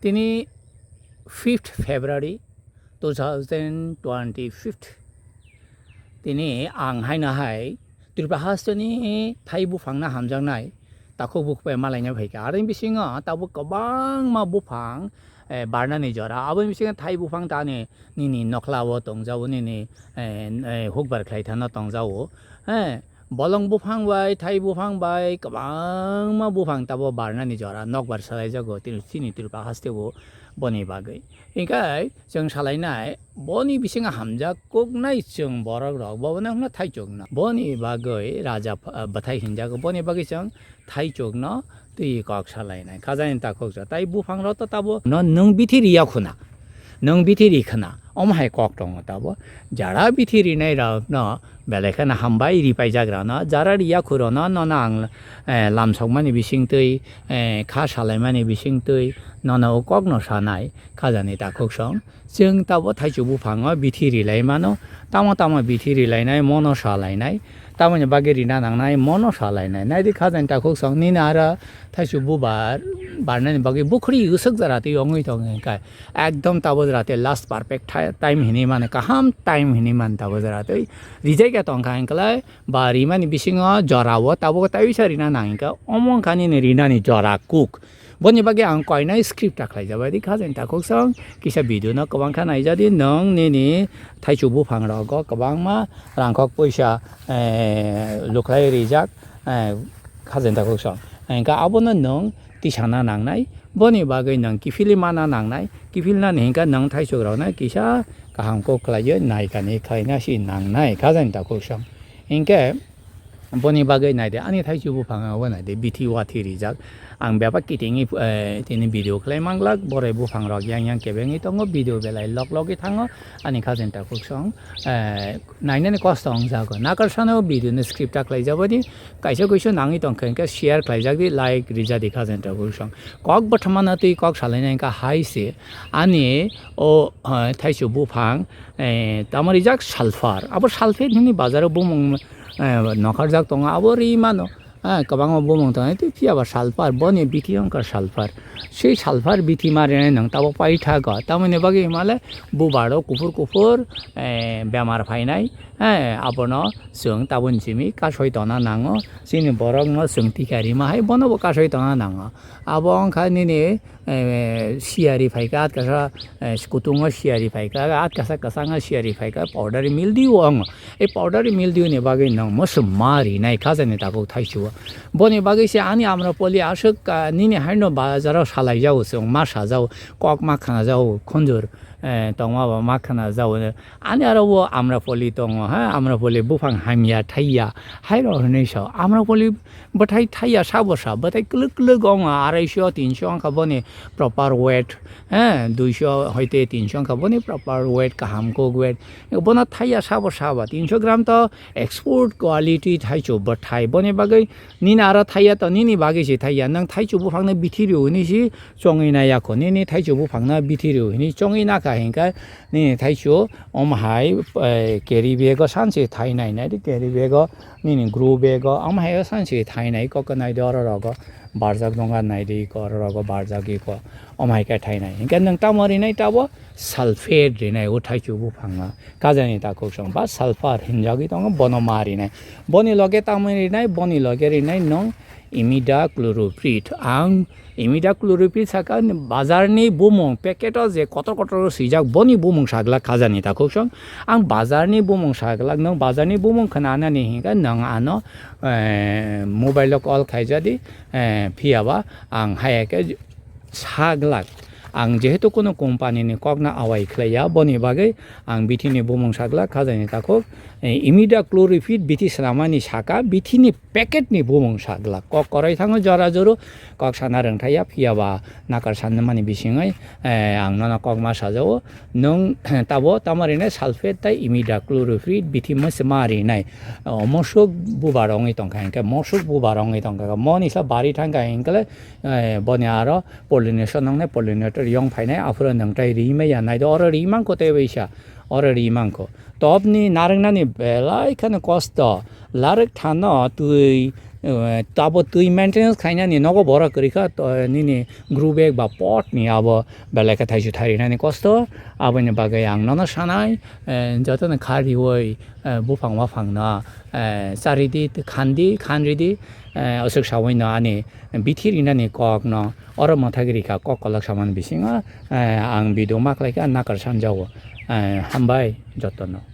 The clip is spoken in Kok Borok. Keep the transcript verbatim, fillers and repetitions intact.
Tini fifth February two thousand twenty-five. Tini ang haino hai Tripura hasteni thai buphangno hamjaknai takhuk bukhuk bai malaina phaikha. Aroni bisingo tabuk kwbangma buphang, eh, barnani jora. Aboni bisingo thai buphang tani nini nokhla o tongjago, nini, eh, eh, hukbar khlai thano tongjago. Eh, bolong buphang bai, thai buphang bai, kwbangma buphang tabo barnani jora nokbar salaijago tini chini Tripura hasteo boni bagwi. Hinkhe chwng salainai, boni bisingo hamjak kuknai chwng borok rok, bo wngkha thaichukno. Boni bagwi raja ph-, bwthai hinjago, boni bagwi chwng thaichukno twi kok salainai. Khajani takhuk sa, tai buphang rok to tabo no nwng bithi riya khuna, nwng bithi ri khna, omo hai kok tongo tabo. Jara bithi rinai rok no belai kheno hambai, ripaijak rano, jara riya khurano nono ang, eh, lamsokmani bisingtwi, eh, kha salaimani bisingtwi nono o kokno sanai. Khajani takhuk song, chwng tabo thaichuk buphango bithi rilai mano, tamo tamo bithi rilainai, mono salainai, tamoni bagwi rina nangnai, mono salainai. Naidi khajani takhuk song, nini ara thaichuk bubar barnani bagwi bukhuri usuk jara twi ongwi tongo hinkhe. Ekdom tabo jora te last perfect tha-, time hinwi mano, kaham time hinwi mano tabo jora tei rijai khe tongkha hinkhe lai ba rimani bisingo jora o tabuk tei bisa rina nang hinkhe omo wngkha nini rinani jora kuk. Boni bagwi ang koinai script ta khlaijak bai di khajani takhuk song kisa video no kwbang kha naijadi nwng nini thaichuk buphang rogo kwbangma rangkhok puisa, eh, lukhlai rijak, eh, khajani takhuk song. Hinkhe abono nwng tisana nangnai, boni bagwi nwng kiphilwi mana nangnai, kiphilnani hinkhe nwng thaichuk rokno kisa kaham kok khlaiwi naikani khlaina si nangnai, khajani takhuk song. Hinkhe boni bagwi naidi, ani thaichuk buphang o naidi, bithi wathi rijak. Ang bebak kitingwi, eh, tini video khlai manglak, borai buphang rok yang yang kebengwi tongo, video belai lok logwi thango, ani khajani takhuk song, eh, nainani kosto wngjago. Nakarsano video ni script ta khlaijak bai di, kaisa kaisa nangwi tongkha hinkhe share khlaijak di, like rijak di khajani takhuk song. Kok bwtharmano twi kok salainai hinkhe hai se ani o, eh, thaichuk buphang, eh, tamo rijak sulphur. Abo sulphate hinwi bazaro bumung, eh, nokharjak tongo, abo ri mano. Ah, kwbangma bumung tongo, tei phiya ba sulphur, boni bithi wngkha sulphur. Sei sulphur bithi ma rwnai nwng tabuk paithago. Tamoni bagwi himale bubar o kuphur kuphur, eh, bemar phainai, eh, abono chwng tabuk simi kasoi tongna nango. Chini borokno chwng tikha rima hai bono bo kasoi tongna nango. Abo wngkha nini eh, siyari phaikha, atkasa, eh, kutungo siyari phaikha, atkasa kwchango siyari phaikha, powder mildew o wngo. E powder mildew ni bagwi nwng mwswk ma rinai khajani takhuk thaichuk o. Boni bagwi se ani Amrapali aswk, ah, nini haino bazaro salaijago chwng ma sajago, kok ma khnajago, khunjur, eh, tongma ba ma khnajago. Ani aro bo Amrapali tongo, ha, Amrapali buphang hamya thaiya, hairok hinwi sao. Amrapali bwthai thaiya sabo sa, bwthai kwlwk kwlwk wngo, arai sho, tin sho wngkha boni proper weight, eh, dui sho hoite tin sho wngkha boni proper weight, kaham kok weight. Bono thaiya sabo sabo, tin sho gram to export quality thaichuk bwthai. Boni bagwi nini aro thaiya to nini bagwi se thaiya. Nwng thaichuk buphangno bithi rw hwnwi se chongwi nai yakho. Nini thaichuk buphangno bithi rw hwnwi chongwi nakha hinkhe nini thaichuk omo hai, eh, carry bag o sanse thainai, naidi carry bag o nini grow bag o, omo hai o sanse thainai, kok naidi oro rogo barjak nongkha naidi, oro rogo barjak iko, omo hai khe thainai. Hinkhe nwng tamo rinai tabo sulphate rinai o thaichuk buphangno. Khajani takhuk song ba sulphur hinjagwi tongo, bono ma rinai. Boni loge tamo rinai, boni loge rinai nwng imidacloprid. Ang imidacloprid saka bazarni bumung packet o je kotor kotor swijak boni bumung saglak khajani takhuk song. Ang bazarni bumung saglak, nwng bazarni bumung khna nani hinkhe nwng ano, eh, mobile o call khaijadi, eh, phiya ba ang haya khe saglak. Ang jehetu kuno company ni kokno awai khlaiya, boni bagwi ang bithi ni bumung saglak khajani takhuk, eh, imidacloprid bithi swnamani saka bithi ni packet ni bumung saglak. Kok korai thango jora joro, kok sana rwngthaiya, phiya ba nakar sanmani bisingwi, eh, ang nono kok ma sajao. Nwng tabo tamo rinai sulphate tei imidacloprid bithi mwswk ma rinai. O, mosuk bubar wngwi tongkha hinkhe, mosuk bubar wngwi tongkha. Moni sa bari thangkha hinkhe, eh, boni aro pollination wngnai, pollinator yong phainai, aphuru nwng tai ri maya nai do, oro ri mangkho tei waisa, oro ri mangkho. Topni narwknani belai kheno kosto, larwk thano twi eh, tabo twi maintenance khainani nogo borok kwrwi kha, to, nini grow bag ba pot ni abo belai khe thaisu tharinani kosto. Aboni bagwi ang nono sanai, eh, jotono kha riwi, eh, buphang waphang no, eh, charidi, khandi, khanridi, eh, aswk sawi no ani bithi rinani kok no oro mwthagwi rikha, kok kolok samani bisingo, eh, ang video ma khlaikha, nakar sanjago, eh, hambai jotono.